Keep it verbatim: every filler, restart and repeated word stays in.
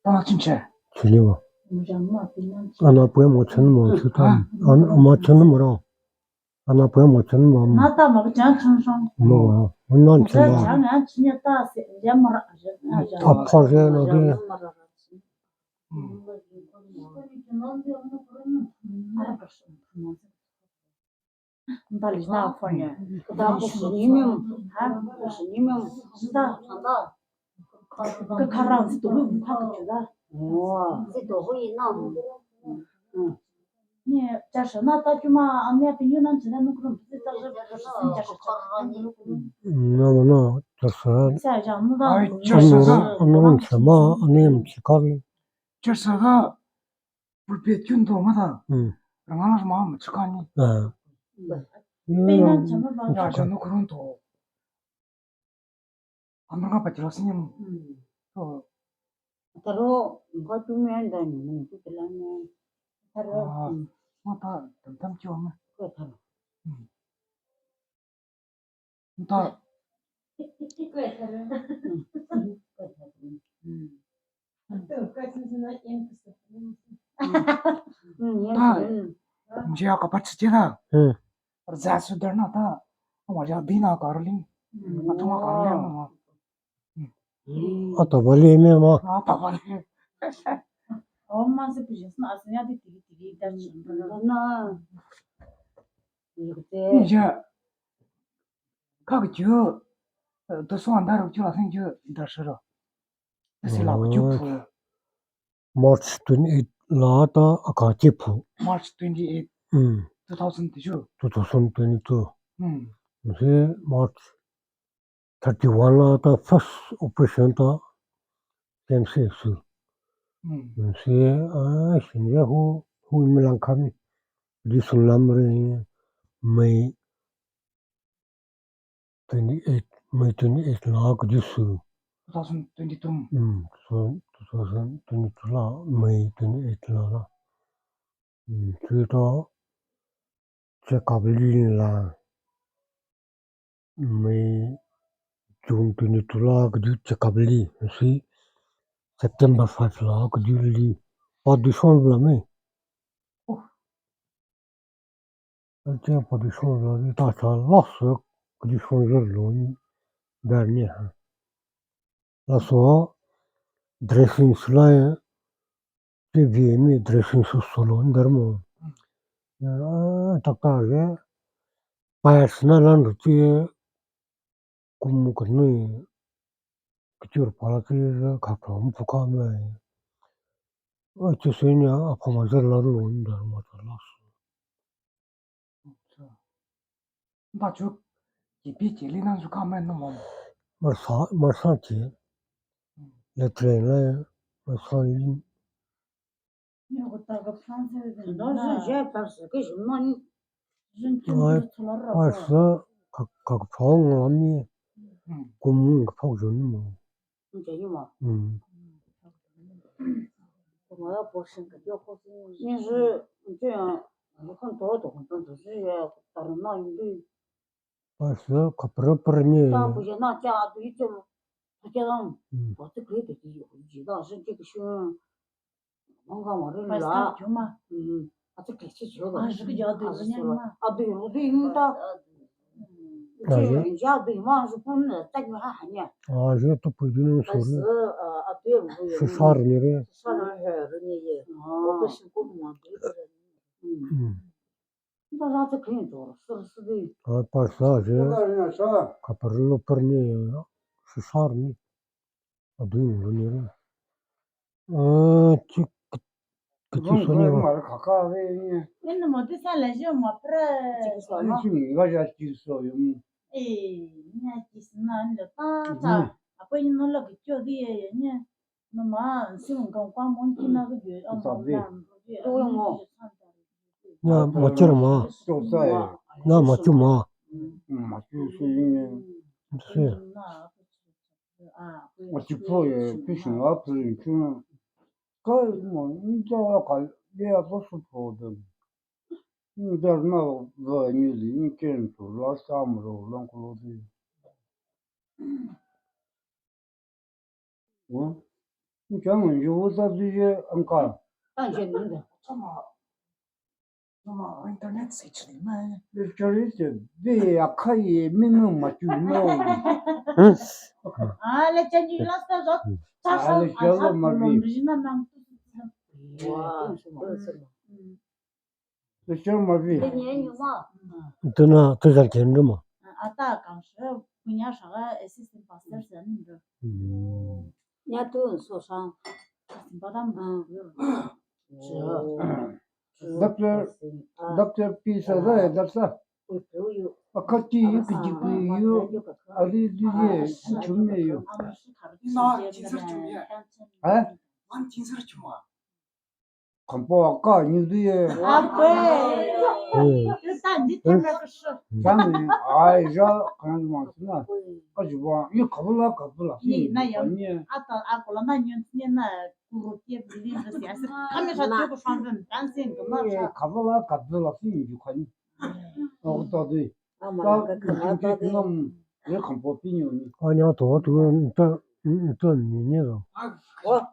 ꯇꯥ ꯆꯤꯟꯁꯦ꯫ ꯁꯤꯅꯦꯕ꯫ ꯑꯅꯥꯄꯨꯏ ꯃꯣꯠꯁꯟ ꯃꯣꯠꯁꯨ ꯇꯥ꯫ ꯑꯅꯥ ꯃꯣꯠꯁꯟ ꯃꯣꯔꯣ꯫ ꯑꯅꯥꯄꯨꯏ ꯃꯣꯠꯁꯟ ꯃꯣ꯫ ꯅꯥꯇꯥ ꯃꯥ ꯆꯥꯟ ꯆꯥꯟ ꯆꯥꯟ꯫ ꯃꯣ꯫ ꯅꯥꯟ ꯆꯥ ꯆꯥ꯫ ꯆꯥꯟ ꯆꯥꯟ ꯆꯤꯟ ꯇꯥ ꯁꯦ ꯌꯥ ꯃꯔꯥ꯫ ꯇꯥ ꯐꯥ ꯁꯦ ꯅꯣ ꯗꯤ꯫ ꯗꯥ ꯂꯤꯁꯅ ꯐꯣꯟ ꯌꯥ꯫ ꯗꯥ ꯀꯨꯁꯨ ꯅꯤꯃꯤꯝ꯫ ꯍꯥ? ꯀꯨꯁꯨ ꯅꯤꯃꯤꯝ꯫ ꯗꯥ꯫ ꯗꯥ꯫ ꯀ ꯈꯔꯥꯡ ꯁꯤ ꯇꯨ ꯂꯨ ꯈꯥ ꯀ ꯆꯨ ꯗꯥ꯫ ꯑꯣ꯫ ꯁꯤ ꯇꯨ ꯍꯨꯏ ꯅꯥ꯫ ꯎꯝ꯫ ꯅꯦ, ꯆꯥꯁ ꯅꯥ ꯇꯥ ꯆꯨ ꯃꯥ, ꯑꯃ ꯌꯥ ꯄꯤꯌꯨ ꯅꯥ ꯆꯨ ꯅꯥ ꯅꯨ ꯀ꯭ꯔꯨꯝ꯫ ꯁꯤ ꯆꯥꯁ ꯆꯥꯁ ꯆꯥꯁ꯫ ꯎꯝ, ꯅꯥ ꯃꯥ ꯅꯥ, ꯆꯥꯁ꯫ ꯁꯤ ꯌꯥ ꯃꯨ ꯗꯥ꯫ ꯑꯩ ꯆꯥꯁ ꯁꯥ꯫ ꯑꯅꯨ ꯁꯥ ꯃꯥ, ꯑꯅꯤ ꯁꯤ ꯀꯥ꯫ ꯆꯥꯁ ꯁꯥ꯫ ꯄꯨꯜꯄꯦꯠ ꯀ꯭ꯌꯨꯟ ꯇꯣ ꯃꯊꯥ꯫ ꯎꯝ꯫ ꯔꯉꯥꯂꯥꯁ ꯃꯥ ꯃꯆꯨꯀꯥꯅꯤ꯫ ꯑꯥ꯫ ꯄꯦꯅꯥ ꯆꯥꯃ ꯕꯥ꯫ ꯌꯥ ꯆꯥꯅꯨ ꯈꯨꯔꯨꯝ ꯇꯣ꯫ ꯑꯃꯔꯒ ꯄꯥꯇꯤꯔꯣ ꯁꯤꯅꯤꯝ꯫ ꯎꯝ꯫ ꯇꯣ꯫ ꯇꯔꯣ, ꯒꯣ ꯇꯨ ꯃꯦꯟ ꯗꯥꯏ ꯅꯤ, ꯇꯨ ꯇꯂꯥ ꯃꯦꯟ꯫ ꯇꯔꯣ꯫ ꯑꯥ, ꯎꯝ꯫ ꯃꯊꯥ ꯇꯝ ꯇꯝ ꯀ꯭ꯌꯣ ꯃꯦ꯫ ꯀꯣ ꯇꯔꯣ꯫ ꯎꯝ꯫ ꯇꯥ꯫ ꯇꯥ꯫ ꯖꯤꯌꯥ ꯀꯥꯄꯥ ꯆꯤꯆꯦ ꯇꯥ꯫ ꯎꯝ꯫ ꯔꯖꯥ ꯁꯨꯗꯔꯅ ꯇꯥ꯫ ꯑꯃ ꯖꯥ ꯗꯤꯅ ꯀꯥꯔꯂꯤꯡ꯫ ꯎꯝ꯫ ꯑꯇꯣꯞꯄ ꯂꯩꯃꯦ ꯃꯥ꯫ ꯑꯇꯣꯞꯄ ꯂꯩ꯫ ꯑꯣ, ꯃꯥꯁꯦ ꯄꯤꯖꯤꯁꯅ ꯑꯁꯅꯤꯌꯥꯗꯤ ꯇꯤꯚꯤ ꯇꯤꯚꯤ ꯗꯔꯁꯟ꯫ ꯅꯤꯖ ꯀꯥꯀꯆꯨ, ꯇꯣꯁꯣ ꯑꯟꯗꯥꯔ ꯀꯆꯨ ꯑꯁꯪ ꯀꯆꯨ ꯗꯔꯁꯔꯣ꯫ ꯑꯁꯤ ꯂꯥꯛ ꯀꯆꯨ ꯐꯨ꯫ March twenty-eight ꯂꯥꯛꯇ ꯑꯀꯥ ꯆꯤꯐꯨ꯫ March twenty-eight, ꯎꯝ꯫ Two thousand twenty-two꯫ Two thousand twenty-two꯫ ꯎꯝ꯫ ꯃꯁꯤ March thirty-one ꯂꯥꯛꯇ first operation ꯇ ꯀꯦꯝꯁꯦ ꯁꯨ꯫ ꯎꯝ꯫ ꯃꯁꯤ, ꯑ, ꯁꯤꯡꯖꯥ ꯍꯨ, ꯍꯨ ꯃꯤꯂꯥꯡ ꯈꯥꯃꯤ꯫ ꯗꯤ ꯁꯨꯡꯂꯝ ꯔꯦ꯫ May twenty-eight, May twenty-eight ꯂꯥꯛ ꯀꯗꯤ ꯁꯨ꯫ Two thousand twenty-two꯫ ꯎꯝ, so, two thousand twenty-two ꯂꯥꯛ, May twenty-eight ꯂꯥꯛ ꯂꯥ꯫ ꯎꯝ, ꯁꯤ ꯇꯣ, check up ꯂꯤ ꯂꯥ꯫ May, June twenty-two ꯂꯥꯛ ꯀꯗꯤ check up ꯂꯤ꯫ ꯁꯤ September five ꯂꯥꯛ ꯀꯗꯤ ꯂꯤ꯫ ꯄꯥꯗꯤ ꯁꯣꯟ ꯂꯥ ꯃꯤ꯫ ꯑꯣ꯫ ꯑꯆꯦ ꯄꯥꯗꯤ ꯁꯣꯟ ꯂꯥ ꯃꯤ ꯇꯥ ꯁꯥ ꯂꯥꯛꯁꯨ ꯀꯗꯤ ꯁꯣꯟ ꯂꯥ ꯂꯣꯟ ꯗꯔꯅꯤ ꯍꯥ꯫ ꯂꯥꯛꯁꯨ dressing ꯁꯨ ꯂꯥꯏ꯫ ꯁꯤ ꯚꯤ ꯑꯦꯝ ꯏ dressing ꯁꯨ ꯁꯣꯂꯣꯟ ꯗꯔꯃꯣ꯫ ꯌꯥ, ꯇꯛꯇꯥꯒꯦ꯫ ꯄꯥꯏꯁꯅ ꯂꯥꯟ ꯔꯨꯆꯤ ꯀꯨꯝ ꯀꯅꯨꯏ꯫ ꯀꯆꯨꯔ ꯄꯥꯂꯥ ꯆꯤ ꯈꯥꯛꯊꯣꯝ ꯄꯨꯈꯥ ꯃꯂꯥꯏ꯫ ꯑꯆꯨ ꯁꯤꯅ ꯑꯐꯃ ꯖꯔ ꯂꯥꯔꯨ ꯗꯔꯃꯣ ꯆꯂꯥꯁ꯫ ꯑꯠꯆꯥ꯫ ꯕꯥꯆꯨ, ꯀꯤꯄꯤ ꯀꯤꯂꯤ ꯅꯪꯁꯨ ꯀꯃꯥꯏꯅ ꯃꯝ? ꯃꯔꯁꯥ, ꯃꯔꯁꯥ ꯀꯤ꯫ ꯎꯝ꯫ ꯂꯦꯇ꯭ꯔꯦ ꯂꯩ, ꯃꯔꯁꯥ ꯂꯤꯟ꯫ ꯅꯣꯏ ꯀꯣꯇꯥꯒ ꯐ꯭ꯔꯥꯟꯁ ꯅꯣꯏ ꯖꯦ ꯄꯔꯁ ꯀꯩꯁꯨ ꯃꯥꯅꯤ꯫ ꯖꯨꯟ ꯇꯨ ꯍꯣꯏ, ꯊꯣꯛꯂꯛꯔꯕꯣ? ꯄꯔꯁ ꯀꯛ, ꯀꯛ ꯐꯥꯎ ꯉꯝꯃꯤ꯫ ꯎꯝ꯫ ꯀꯨꯝ ꯀꯛ ꯐꯥꯎ ꯖꯨꯟ ꯃꯥ꯫ ꯎꯝ, ꯆꯍꯤ ꯃꯥ꯫ ꯎꯝ꯫ ꯀꯃꯥꯏꯅ ꯄꯣꯁꯤꯡ ꯀꯛ ꯌꯣꯛ ꯈꯣꯠꯁꯤꯡ꯫ ꯅꯤꯁꯨ, ꯏꯆꯦ, ꯃꯈꯜ ꯇꯧꯔ ꯇꯧ ꯈꯣꯠꯄ ꯇꯧꯁꯤ ꯌꯥ, ꯇꯧꯔꯝ ꯃꯥ ꯌꯨꯝꯗꯤ꯫ ꯄꯔꯁ ꯈꯄꯔ ꯄꯔꯅꯤ꯫ ꯇꯥ ꯄꯨꯖꯥ ꯅꯥ ꯆꯥ ꯑꯗꯨ ꯏꯆꯦ ꯂꯣ꯫ ꯁꯨ ꯆꯦ ꯂꯣ꯫ ꯎꯝ꯫ ꯄꯔꯁ ꯀꯔꯤ ꯇꯧ ꯇꯧ ꯌꯣꯛ ꯖꯤ ꯗꯥ ꯁꯨ ꯆꯦ ꯀꯁꯨ꯫ ꯃꯪꯒꯥ ꯃꯔꯤ ꯄꯔꯁ ꯂꯥ꯫ ꯀꯥ ꯀꯌꯣ ꯃꯥ꯫ ꯎꯝ꯫ ꯑꯗꯨ ꯀꯔꯤ ꯆꯦ ꯆꯦ ꯂꯣ꯫ ꯑꯥ, ꯁꯨ ꯀꯌꯥ ꯑꯗꯨ ꯑꯗꯨ ꯌꯣꯛ ꯅꯤꯡ ꯃꯥ꯫ ꯑꯗꯨ ꯌꯣꯛ ꯑꯗꯨ ꯌꯣꯛ ꯇꯥ꯫ ꯎꯝ꯫ ꯆꯦ ꯌꯥ ꯑꯗꯨ ꯃꯥ ꯁꯨ ꯄꯨꯟ ꯆꯠ ꯃꯥ ꯍꯥꯏ ꯍꯥꯏꯅꯤ꯫ ꯑꯥ, ꯌꯣꯛ ꯇꯨ ꯄꯨ ꯗꯨ ꯅꯪ ꯁꯨ ꯔꯤ꯫ ꯄꯔꯁ, ꯑꯥ, ꯑꯗꯨ ꯌꯣꯛ ꯁꯨ ꯁꯥ ꯔꯤ ꯔꯦ꯫ ꯁꯥ ꯔꯤ ꯍꯦ ꯔꯤ ꯅꯤ ꯌꯦ꯫ ꯑꯥ꯫ ꯑꯣ, ꯄꯔꯁ ꯀꯨꯝ ꯃꯥ ꯗꯨ ꯔꯤ꯫ ꯎꯝ꯫ ꯎꯝ꯫ ꯇꯥ ꯖꯥ ꯇꯥ ꯈꯤꯡ ꯇꯧꯔ ꯁꯨꯔ ꯁꯨꯗꯤ꯫ ꯑ, ꯄꯔꯁ ꯁꯦ ꯇꯥ ꯖꯥ ꯔꯤ ꯅ ꯁꯥ꯫ ꯈꯄꯔ ꯂꯣꯄꯔꯅꯤ, ꯁꯨꯁꯥꯔꯅꯤ꯫ ꯑꯗꯨ ꯏꯪꯂꯅꯤ꯫ ꯑ, ꯆꯤꯛ, ꯀꯆꯤ ꯔꯣꯡ ꯁꯣꯅꯤ ꯔꯣꯡ ꯋꯥ꯫ ꯃꯥꯔ ꯈꯥ ꯈꯥ ꯔꯦ ꯅꯤ꯫ ꯏꯟꯅ ꯃꯣꯇꯤ ꯁꯥ ꯂꯩ ꯖꯤ ꯃꯣ ꯄ꯭ꯔ꯫ ꯆꯤꯛ ꯁꯣ ꯃꯥ꯫ ꯆꯤꯛ ꯁꯣ ꯌꯨꯝ꯫ ꯑꯦ, ꯅ ꯆꯤꯛ ꯁꯣ ꯅ ꯂ ꯇꯥ ꯇꯥ꯫ ꯎꯝ꯫ ꯑꯩꯈꯣꯏ ꯅ ꯂ ꯀꯆꯤ ꯗꯤ ꯌꯦ ꯅꯤ꯫ ꯅꯃ, ꯁꯤꯡ ꯀꯥꯡ ꯀꯥꯡ ꯃꯣꯟ ꯀꯤꯅ ꯀ ꯌꯦ, ꯑ, ꯇꯥꯕꯤ꯫ ꯂꯥꯝ ꯀ ꯌꯦ, ꯇꯣ ꯌꯦꯡꯉꯣ꯫ ꯅ ꯃꯆꯨꯔ ꯃꯥ꯫ ꯇꯣ ꯆꯥꯏ꯫ ꯅ ꯃꯆꯨ ꯃꯥ꯫ ꯎꯝ, ꯃꯆꯨ ꯁꯤ ꯌꯦꯡꯉꯦ꯫ ꯁꯤ꯫ ꯃꯆꯨ ꯐꯣ ꯌꯦ, ꯄꯤꯁꯤꯡ ꯂꯥ ꯐꯨ ꯌꯦ, ꯁꯤ꯫ ꯀꯩ ꯃꯣ, ꯏꯟ ꯆꯥ ꯀ ꯂꯦ ꯄꯣ ꯁꯨ ꯐꯣ ꯗꯝ꯫ ꯏꯟ ꯆꯥ ꯅ ꯂꯣ ꯅꯤ ꯂꯤ, ꯏꯟ ꯀꯦꯟ ꯁꯨ ꯂꯥ ꯁꯥꯝ ꯔꯣ, ꯂꯪ ꯀꯣ ꯂꯣ ꯗꯤ꯫ ꯎꯝ? Chang yuva ta duje angka. Tang jen nang de. Chama, chama internet se chili mai. Chari se be akai minga machu mai. Ah, le chen yu last zo. Ah, le chalo mavi. Original nang. Wow. Teacher mavi. Tena teacher kenruma. Ata kangshi punya shaka assistant pastor sen ro. Nya tu so sang. Badam. Doctor, doctor P sa da, doctor. Akati yu kiji yu, ari di ye, chum ye yu. Na, teacher chum ye. Ha? Man teacher chum a. Khampa aka nyu di ye. Ape. Hmm. Tang ni, ai ja kan mang sina. Kajiwa, yu kabula kabula. Ni na ya. Ata akula na nyu ni na kuru ke bili na sia. Kami sa tu ko fandan dancing ko ma sa. Kabula kabula si yu kan. Oh, to di. Ama ka kama ta de. Ye khampa pi nyu ni. Anya to tu ta ta ni ni lo. Wa.